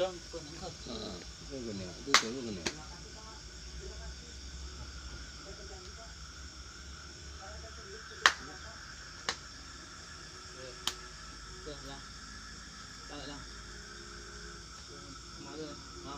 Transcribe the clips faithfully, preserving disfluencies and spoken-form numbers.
Dong, kau nangkau. Ha, tu kena, tu tu kena. Oke. Oke, ya. Tarik dah. Kemari. Ha.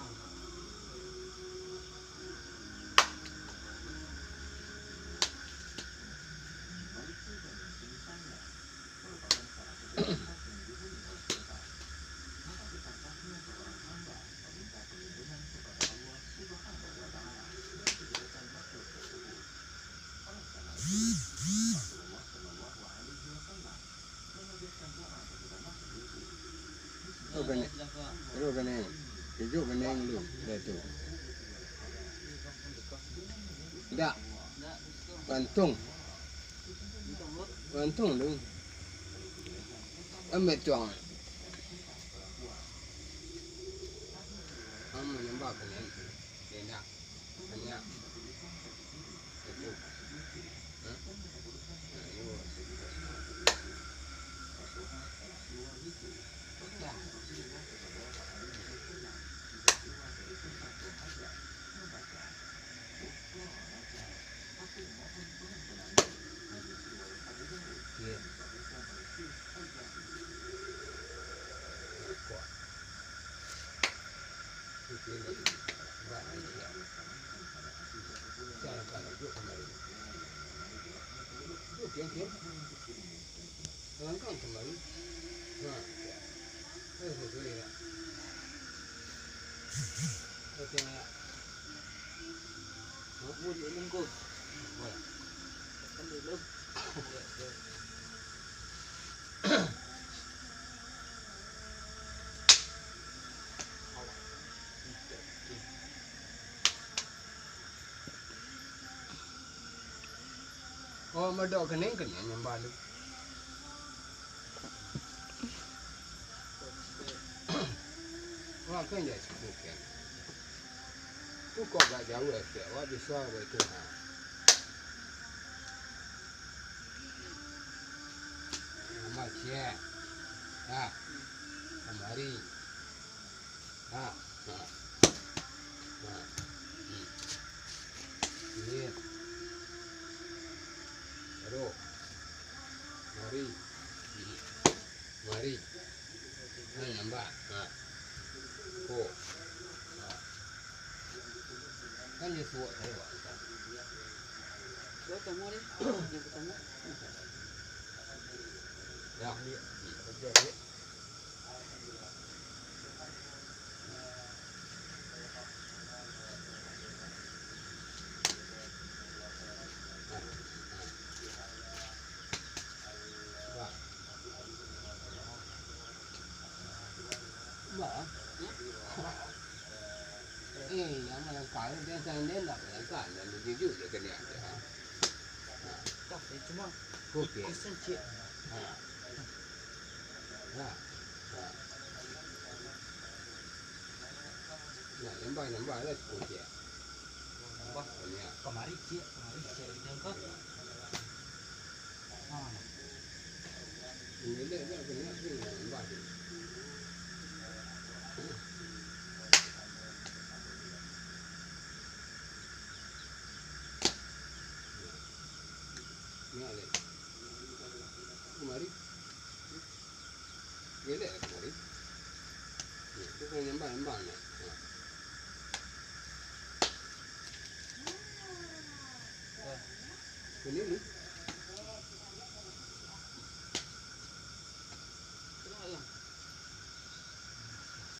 Ro kanai, ro kanai, ijuk kanai dulu, dah tu. Dak. Gantung. Gantung tu. Ambil tuang. Kamu nembak kanai. Dia nak. Kanai. Itu. Hah? Nah, ini. Dah. Langkang kembali. Nah. Eh, eh, eh, eh. Eh, tengok, ya. Hah? Buat di lengkung. Buat. Tekan dulu. Buat, buat. Oh, madok kening-kening nyambah lu. Wah, kan jadi cukup, kan? Tu kok agak jauh, eh, Tek. Wah, bisa baik tu, ha. Nama ciek. Ha. Kamari. Ha, ha. Ha. Hmm. Ini. Aduh. Mari. Hmm. Mari. Ha, nambah. Ha. Ko. Ha. Kan dia suok saya, Pak. Suok kamu deh. Yang pertama. Ya. Hmm. Kerja, ya. Eh, yang malangkah, biasa dia ndak malangkah, dan jujur je kena ada. Ha. Tak, saya cuma Okey. Kosong, cik. Ha. Ha. Ha. Nah, nambah, nambah lah sikit, cik. Nambah. Banyak. Kamari, cik. Kamari, cik. Yang ke? Ha. Ini dia, dia banyak tu, nambah tu. Banyak lagi. Kamari. Gelek lah kamari. Ni, tu kena nyambang-nyambang nak. Ha. Kuning ni.